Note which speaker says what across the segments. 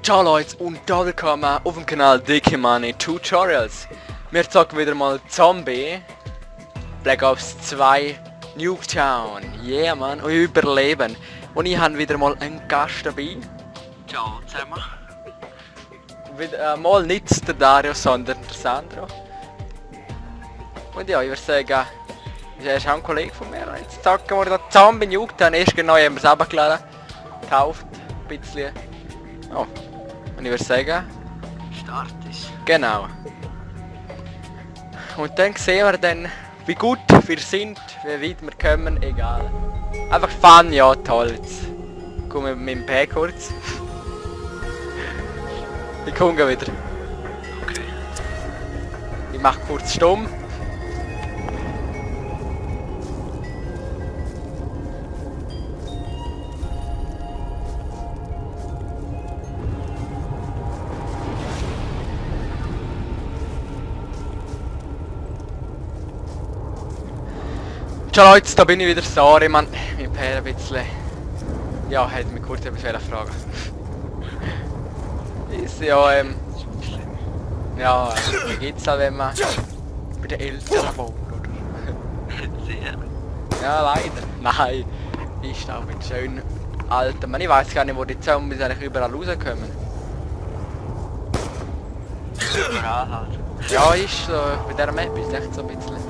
Speaker 1: Ciao Leute und da willkommen auf dem Kanal Dicke Money Tutorials. Wir zocken wieder mal Zombie Black Ops 2 Nuketown. Yeah man, und überleben. Und ich habe wieder mal einen Gast dabei.
Speaker 2: Ciao zusammen.
Speaker 1: Mal nicht der Dario, sondern der Sandro. Und ja, ich würde sagen, er ist auch ein Kollege von mir. Jetzt zocken wir da Zombie Nuketown. Erst genau haben wir es runtergeladen. Gekauft, ein bisschen. Oh. Und ich würde sagen,
Speaker 2: Start ist.
Speaker 1: genau. Und dann sehen wir dann, wie gut wir sind, wie weit wir kommen, egal. Einfach Fun, ja toll. Jetzt komme ich mit dem P kurz. Ich komme wieder.
Speaker 2: Okay.
Speaker 1: Ich mache kurz stumm. Ciao Leute, da bin ich wieder. Sorry man, mein Pär ein bisschen... Ja, hätte mich kurz etwas fragen. Ist ja, ja, wie geht's halt, wenn man bei den Eltern wohnt, oder?
Speaker 2: Sehr.
Speaker 1: Ja, leider. Nein, ist auch mit schönen alten... Ich weiß gar nicht, wo die Zombies eigentlich überall rauskommen.
Speaker 2: Überall halt.
Speaker 1: Ja, ist so, bei dieser Map ist es echt so ein bisschen...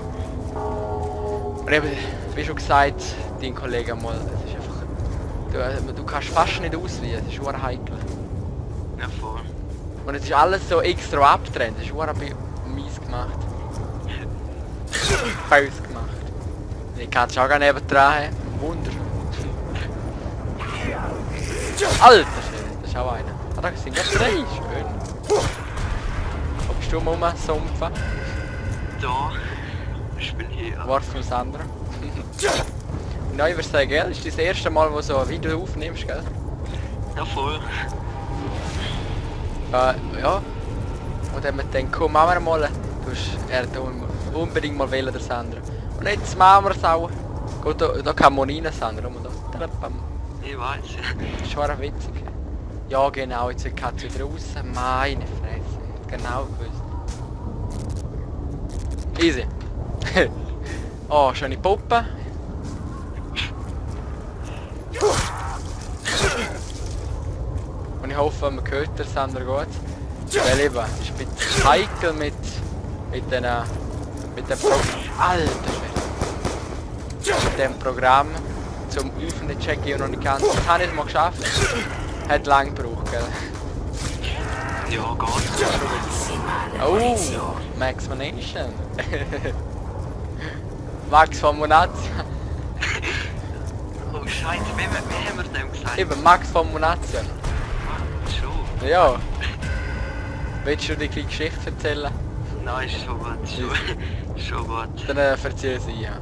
Speaker 1: Und eben, wie schon gesagt, dein Kollege mal, es ist einfach... Du kannst fast nicht ausweichen, es ist verdammt heikel.
Speaker 2: Ja, voll.
Speaker 1: Und es ist alles so extra abgetrennt, es ist verdammt mies gemacht. Böse gemacht. Ich kann es auch gar nicht nebendran haben. Wunder. Alter Schwede, das ist auch einer. Ah, da sind gerade drei, schön. Wo bist du rumsumpfen?
Speaker 2: Da. Ich bin hier.
Speaker 1: Warte für das andere. Ja, ich würde sagen, gell? Ist das erste Mal, wo du so ein Video aufnimmst, gell?
Speaker 2: Ja, voll.
Speaker 1: Ja. Und dann haben wir gedacht, komm, machen wir mal. Du hast unbedingt mal wählen, der Sandro. Und jetzt machen wir es auch. Gut, da kann man rein, Sandro. Da.
Speaker 2: Ich weiß.
Speaker 1: Das ist schon witzig. Ja, genau, jetzt wird die Katze wieder raus. Meine Fresse. Genau gewusst. Easy. Oh, schöne Puppe. Und ich hoffe, man hört der Sandro gut. Weil eben, ist ein bisschen heikel mit dem Programm. Alter Schwede. Mit dem Programm zum Öffnen checken ich noch nicht ganz. Das habe ich mal geschafft. Hat lang gebraucht, gell?
Speaker 2: Ja, geht.
Speaker 1: Oh, Max Manation. Max von Monatien.
Speaker 2: Oh Scheiße, wie haben wir dem gesagt?
Speaker 1: Eben, Max von Monatien.
Speaker 2: Schon.
Speaker 1: Ja. Willst du dir die Geschichte erzählen?
Speaker 2: Nein, ist schon gut. Schon gut.
Speaker 1: Dann erzähl sie, ja.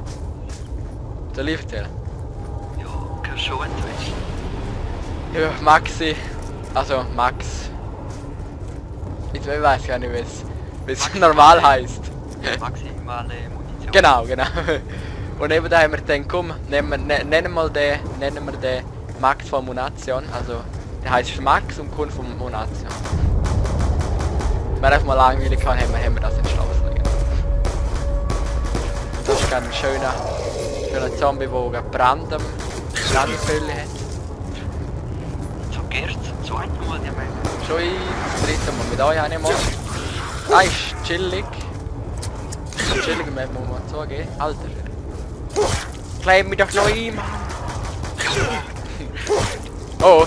Speaker 1: Soll ich erzählen?
Speaker 2: Ja, kannst schon entwickeln.
Speaker 1: Ja, Maxi. Also, Max. Ich weiß gar nicht, wie es normal heisst.
Speaker 2: Maximale Munition.
Speaker 1: Genau. Und eben da haben wir gedacht, komm, nennen wir den Max von Munation. Also, der heisst Max und kommt von Munation. Wenn einfach mal langweilig kann, haben wir das entschlossen. Das ist ein schöner Zombie, der Brandfülle hat.
Speaker 2: So gehst du zweiten Mal die Menge.
Speaker 1: Schon das dritte Mal mit euch einmal. Das ist chillig. Chillig, muss man zugeben. Alter. Kleib mich doch noch ein, Mann. Oh.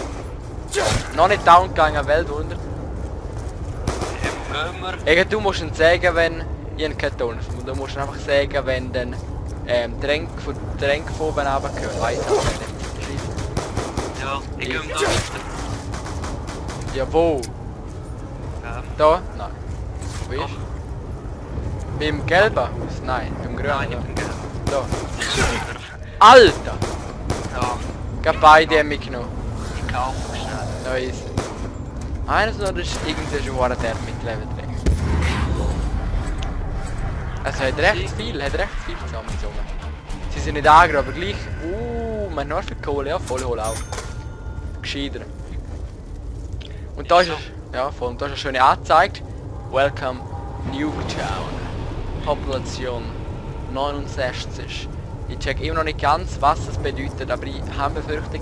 Speaker 1: Noch nicht down gegangen, Weltwunder. Du musst ihn sagen, wenn... Ich habe keinen Ton. Du musst ihn einfach sagen, wenn dann... Tränk von oben runtergehört. Weiss auch nicht.
Speaker 2: Ja, ich gehe da weiter.
Speaker 1: Ja, wo? Da? Nein. Wo ist?
Speaker 2: Doch.
Speaker 1: Beim gelben Haus? Nein, beim grünen.
Speaker 2: Nein, ich bin gelb.
Speaker 1: Da. Alter!
Speaker 2: Ja,
Speaker 1: Gab beide haben mitgenommen.
Speaker 2: ich kaufe schnell.
Speaker 1: Da ist eines oder ist irgendwie schon war der mit Level 3. Also hat recht viel Zombies rum. Sie sind nicht aggro, aber gleich... man hat nur viel Kohle, ja, voll holen auch. Gescheiter. Und da ist
Speaker 2: so.
Speaker 1: ja, voll, und da ist eine schöne Anzeige. Welcome Nuketown. Population 69. Ich check immer noch nicht ganz, was das bedeutet, aber ich habe Befürchtung,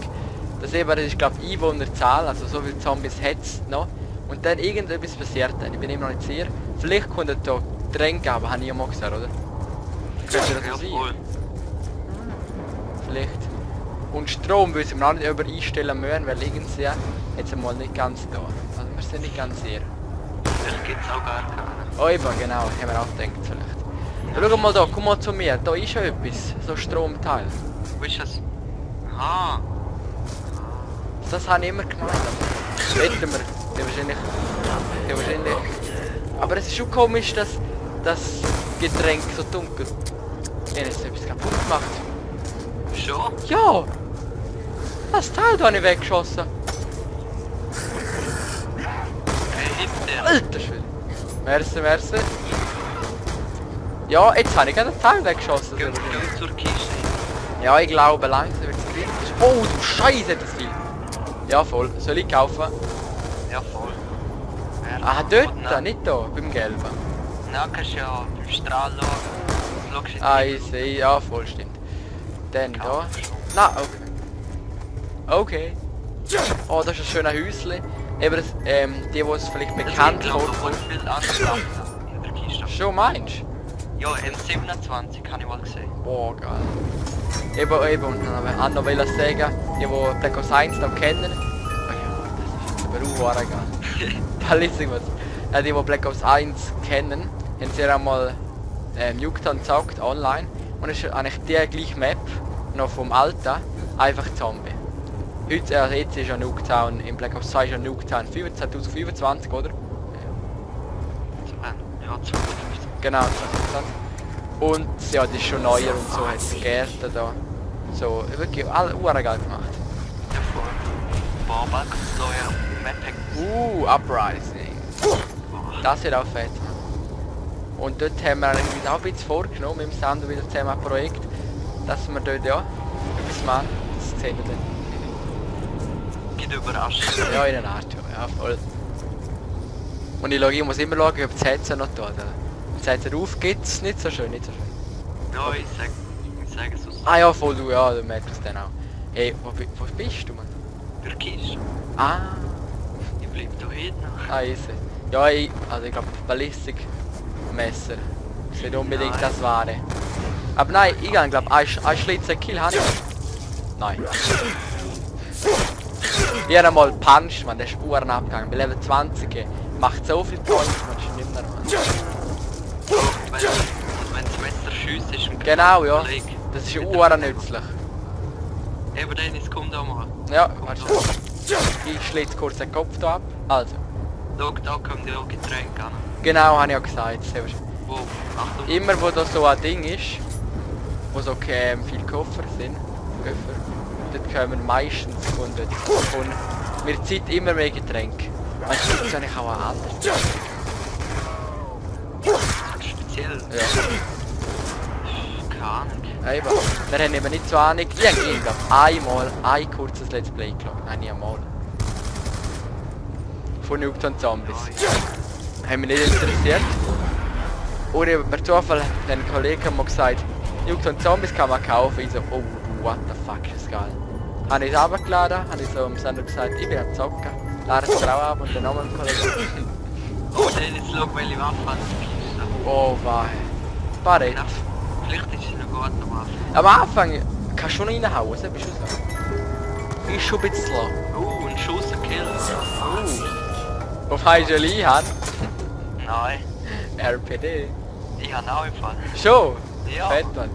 Speaker 1: dass eben, das ist glaube ich Einwohnerzahl, also so viele Zombies hat es noch. Und dann irgendetwas passiert dann, ich bin immer noch nicht sicher. Vielleicht kommt da Tränke, aber habe ich ja mal gesagt, oder? Könnte das so sein?
Speaker 2: Jawohl.
Speaker 1: Vielleicht. Und Strom müssen wir auch nicht über einstellen müssen, weil irgendwie jetzt einmal nicht ganz da. Also wir sind nicht ganz sicher.
Speaker 2: Vielleicht gibt es auch gar keine.
Speaker 1: Oh eben, genau, haben wir auch gedacht vielleicht. Ja, schau mal da, komm mal zu mir, da ist ja etwas, so Stromteil.
Speaker 2: Wo ist das? Aha.
Speaker 1: Das habe ich immer gemeint, aber wetten wir, ja wahrscheinlich. Aber es ist schon komisch, dass das Getränk so dunkel. Ja, jetzt etwas kaputt gemacht.
Speaker 2: Schon?
Speaker 1: Ja! Das Teil da habe ich weggeschossen.
Speaker 2: Okay, hilft dir.
Speaker 1: Alter Schwede. Merci. Ja, jetzt habe ich gerade das Teil weggeschossen.
Speaker 2: Geh zur Kiste.
Speaker 1: Ja, ich glaube, langsam wird es kritisch. Oh, du Scheiße, das Teil. Ja, voll. Soll ich kaufen?
Speaker 2: Ja, voll.
Speaker 1: Ah, dort, nicht da, beim Gelben.
Speaker 2: Dann kannst du ja beim Strahl schauen. Schaust du
Speaker 1: Ah, ich sehe, ja, voll stimmt. Dann da. Na, okay. Oh, das ist ein schöner Häusle. Eben, das, die es vielleicht bekannt
Speaker 2: Ich glaube,
Speaker 1: vorkommen.
Speaker 2: du viel angeschlagen in der Kiste.
Speaker 1: Schon meinst du?
Speaker 2: Ja, M27 habe ich mal gesehen.
Speaker 1: Boah, geil. Eben, und dann habe ich noch sagen, die Black Ops 1 noch kennen. Oh ja, das ist aber auch geil. Ballissimo. Ja, die Black Ops 1 kennen, haben sie einmal Nuketown gezockt, online. Und es ist eigentlich die gleiche Map, noch vom Alten, einfach Zombie. Heute, jetzt ist ja Nuketown, im Black Ops 2 ist ja Nuketown 2025, oder?
Speaker 2: Ja, 2015.
Speaker 1: Genau, 2025. Und ja, das ist schon neuer und so, hat es Gärten da. So, wirklich, alle geil gemacht.
Speaker 2: Ja, voll. Boah, neuer Map.
Speaker 1: Uprising. Das wird auch fett. Und dort haben wir eigentlich auch ein bisschen vorgenommen, mit dem Sando wieder zusammen ein Projekt, dass wir dort ja etwas machen. Das sehen wir dann.
Speaker 2: Geht überrascht.
Speaker 1: Ja, in einer Art, ja, voll. Und ich muss immer schauen, ob das Headset noch da ist. Wenn das Headset aufgeht, ist es nicht so schön, nicht so schön.
Speaker 2: Ja, ich sag es aus.
Speaker 1: Ah ja, voll du, ja, du merkst es dann auch. Hey, wo bist du, Mann?
Speaker 2: Der Kiste.
Speaker 1: Ah,
Speaker 2: Ich bleib da hinten noch.
Speaker 1: ah, easy. Ja, also ich glaube, Ballistikmesser. Ist nicht unbedingt
Speaker 2: Nein.
Speaker 1: das Wahre. Aber nein, ich glaube, ein Schlitzer-Kill habe ich. Nein. Ich habe einmal gepuncht, man, der ist Uhren abgegangen. Bei Level 20 macht so viel Points, man ist nicht mehr, Mann.
Speaker 2: Wenn das Messer schiesst, ist ein
Speaker 1: Genau, ja.
Speaker 2: Kollege.
Speaker 1: Das ist Uhren nützlich.
Speaker 2: Eben dann, es kommt auch mal.
Speaker 1: Ja, warte. Ich schlitze kurz den Kopf da ab. Also,
Speaker 2: Schau, da kommen die auch Getränke an.
Speaker 1: genau, habe ich ja gesagt. Sehr wahrscheinlich.
Speaker 2: Wow, Achtung.
Speaker 1: Immer wo da so ein Ding ist, wo so viele Koffer sind, dort kommen meistens und mir zieht immer mehr Getränke. Meinst du, gibt es eigentlich auch ein anderes?
Speaker 2: Speziell.
Speaker 1: Ja.
Speaker 2: Keine Ahnung.
Speaker 1: Eben. Wir haben eben nicht so Ahnung. Ich habe einmal ein kurzes Let's Play geschaut. Nein, nie einmal. Von Nuketown Zombies. Haben mich nicht interessiert. Und ich, per Zufall hat ein Kollege mal gesagt, Nuketown Zombies kann man kaufen. Ich so, oh du, what the fuck, ist das geil. Habe ich es runtergeladen, habe ich so am Sender gesagt, ich bin am Zocken. Lade es drauf ab und dann nochmal ein Kollege.
Speaker 2: Oh, dann jetzt schau, welche Waffe an der Kiste.
Speaker 1: Oh, wei. Barett.
Speaker 2: Genau. Vielleicht ist sie noch gut am Anfang.
Speaker 1: Am Anfang kannst du schon reinhauen, so bist du so. Ist schon ein bisschen slow.
Speaker 2: Ein Schuss, ein Kill.
Speaker 1: Auf Heischeli haben.
Speaker 2: Nein,
Speaker 1: RPD.
Speaker 2: ich habe auch im Fall.
Speaker 1: Schon?
Speaker 2: Ja.
Speaker 1: Fett, Mann.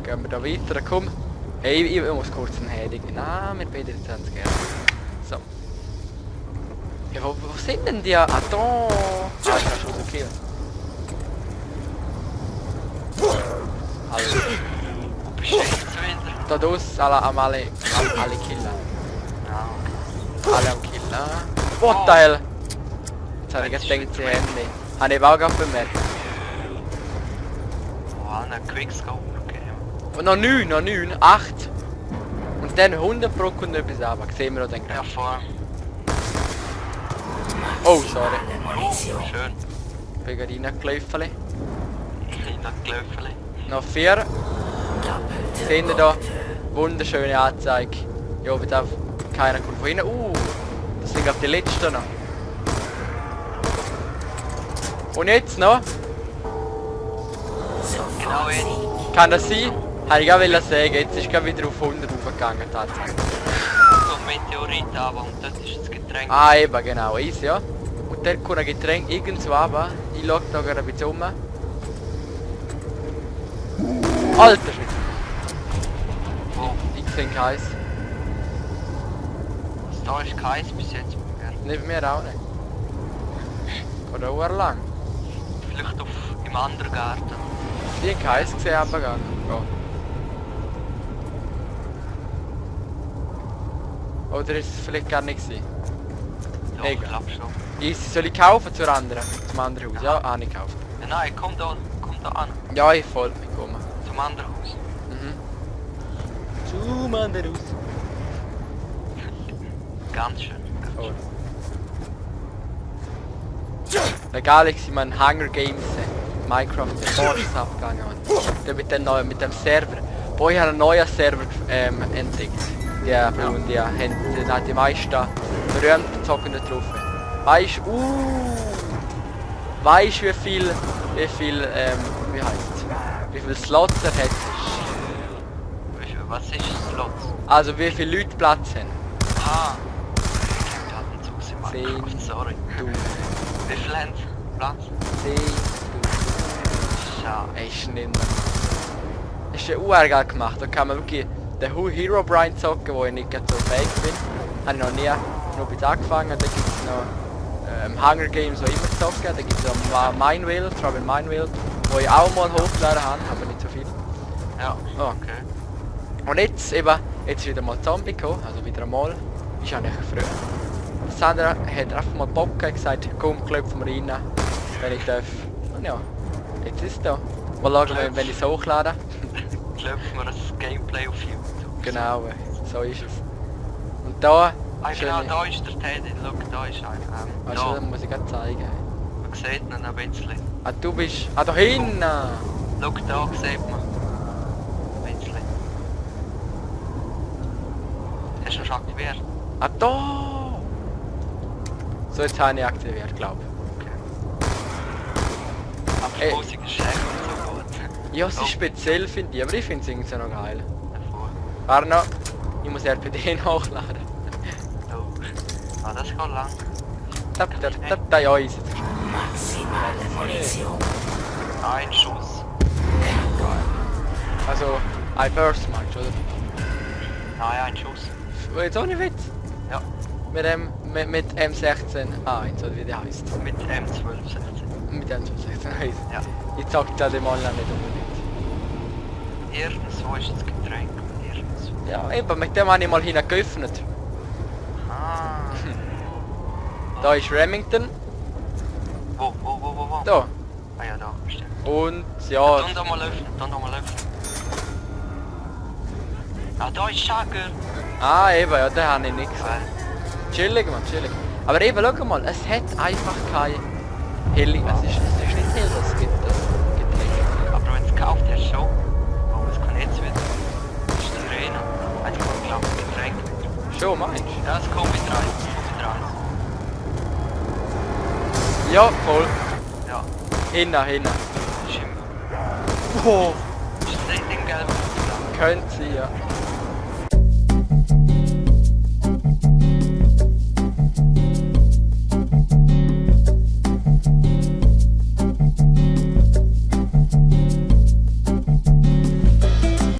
Speaker 1: Gehen wir da weiter, komm. Hey, ich muss kurz einen Heading. Nein, wir beide jetzt ganz gerne. So. Ja, wo sind denn die? Ah, da! Ah, ich kann schon so killen. Also,
Speaker 2: Wo bist du jetzt wieder?
Speaker 1: da draussen alle killen.
Speaker 2: Ja.
Speaker 1: Alle am killen. What the hell? Jetzt habe ich gedacht, sie haben nicht. Habe ich auch gerade bemerkt.
Speaker 2: Oh, einen Quickscope gegeben.
Speaker 1: Und noch 9, 8. Und dann 100 pro Kunde etwas runter. Sehen wir noch den
Speaker 2: Ja,
Speaker 1: Graf.
Speaker 2: vor.
Speaker 1: Oh, sorry.
Speaker 2: Schön.
Speaker 1: Bin gerade reingelaufen.
Speaker 2: Nicht gelaufen.
Speaker 1: Noch 4. Seht ihr da? Wunderschöne Anzeige. Ja, wird auch keiner kommt von hinten. Das sind auf die letzten noch. Und jetzt noch?
Speaker 2: Genau jetzt.
Speaker 1: Kann das sein? Habe ich auch sagen. Jetzt ist gerade wieder auf 100 hochgegangen tatsächlich.
Speaker 2: So ein Meteorit aber und dort ist das Getränk.
Speaker 1: Ah, eben, genau. Easy, ja. Und dort kommt ein Getränk irgendwo runter. Ich schaue da gerade ein bisschen um. Alter Schwede.
Speaker 2: Wo?
Speaker 1: Ich sehe keins.
Speaker 2: Da ist keins bis jetzt.
Speaker 1: Nicht bei mir auch nicht. Oder auch lang.
Speaker 2: Vielleicht auf im anderen Garten.
Speaker 1: Ich habe keins gesehen, aber gar nicht. Oh. Oder ist es vielleicht gar nicht gewesen?
Speaker 2: Ja, ich
Speaker 1: Egal.
Speaker 2: glaube schon.
Speaker 1: Easy. Soll ich kaufen zur anderen? Zum anderen Haus? Ja, nicht gekauft.
Speaker 2: Ja, nein, komm da an.
Speaker 1: Ja, ich folge mich. Komm.
Speaker 2: Zum anderen Haus.
Speaker 1: Zum anderen Haus.
Speaker 2: Ganz schön.
Speaker 1: Oh. Der Galaxy, mein Hunger Games, Minecraft, der Force abgegangen hat. Der mit dem Server. Boah, ich habe einen neuen Server entdeckt. Und die haben die meisten berühmten Zocken drauf. Weißt du, weißt du wie viel, wie heißt wie viel Slots er hat?
Speaker 2: Was ist Slots?
Speaker 1: Also wie viele Leute Platz haben?
Speaker 2: Ah! Ich hab nicht zugesehen, Minecraft,
Speaker 1: 10.
Speaker 2: sorry. Wie viel haben Sie Platz?
Speaker 1: 10.
Speaker 2: Schade.
Speaker 1: Ist nicht mehr. Ist ja urgeil gemacht. Da kann man wirklich den Hero Brian zocken, wo ich nicht so fähig bin. Habe ich noch nie noch bis angefangen. Da gibt es noch Hunger Games, wo ich immer zocken. Da gibt es noch Mineville, Travel Mineville, wo ich auch mal hochgeladen habe, aber nicht so viel.
Speaker 2: Ja,
Speaker 1: Oh.
Speaker 2: okay.
Speaker 1: Und jetzt eben, jetzt ist wieder mal Zombie gekommen, also wieder einmal. Ist eigentlich früh. Sandra hat einfach mal Bock gehabt, gesagt, komm, klopfen wir rein, wenn ich darf. Und ja, jetzt ist es da. Mal schauen, wenn ich es hochlade.
Speaker 2: Klopfen wir das Gameplay auf YouTube.
Speaker 1: Genau, so ist es. Und da,
Speaker 2: Ah, genau,
Speaker 1: schöne-
Speaker 2: da ist der Teddy. Schau, da ist einer.
Speaker 1: also,
Speaker 2: Da,
Speaker 1: muss ich gerade zeigen.
Speaker 2: man sieht ihn ein bisschen.
Speaker 1: Ah, du bist... Ah, da hinten!
Speaker 2: Schau, da sieht man. Ein bisschen. Hast du ihn schon aktiviert?
Speaker 1: Ah, da! So, jetzt habe ich aktiviert, glaube
Speaker 2: Aber die
Speaker 1: Ey.
Speaker 2: Musik ist echt nicht so gut.
Speaker 1: ich. Ja, sie ist speziell, finde ich, aber ich finde es irgendwie noch geil.
Speaker 2: Davor.
Speaker 1: Warte noch, ich muss RPD nachladen.
Speaker 2: Oh. Ah, das geht lang.
Speaker 1: Da, ja, ist es.
Speaker 2: Ein Schuss.
Speaker 1: Also, ein Burst meinst du, oder?
Speaker 2: Nein, ein Schuss.
Speaker 1: Jetzt ohne Witz.
Speaker 2: Ja,
Speaker 1: Mit M16A1, oder wie der heißt.
Speaker 2: mit M1216.
Speaker 1: Mit M16A1.
Speaker 2: Ja.
Speaker 1: Ich sag da dem Online nicht unbedingt.
Speaker 2: Irgendwo ist das Getränk. Irgendwo.
Speaker 1: Ja, eben, mit dem habe ich mal hinten geöffnet.
Speaker 2: Ah.
Speaker 1: Da ist Remington,
Speaker 2: Wo?
Speaker 1: da.
Speaker 2: Ah ja, da, stimmt.
Speaker 1: Und ja,
Speaker 2: Dann da mal öffnen, Ah, da ist Schagger.
Speaker 1: eben, ja, den habe ich nicht gesehen. Chillig, man, chillig. Aber eben, schau mal, es hat einfach kein Heli. Es ist nicht hell, es gibt Getränk.
Speaker 2: Aber wenn du es gekauft hast, schon. Oh, es kann jetzt wieder. Das ist die Arena. Hat ich mal geglaubt, Getränk.
Speaker 1: Schon, meinst du?
Speaker 2: Ja, es kommt mit rein.
Speaker 1: Ja, voll.
Speaker 2: Ja,
Speaker 1: Hinten.
Speaker 2: das ist im...
Speaker 1: Oh,
Speaker 2: Ist das nicht im gelben?
Speaker 1: könnte sein, ja.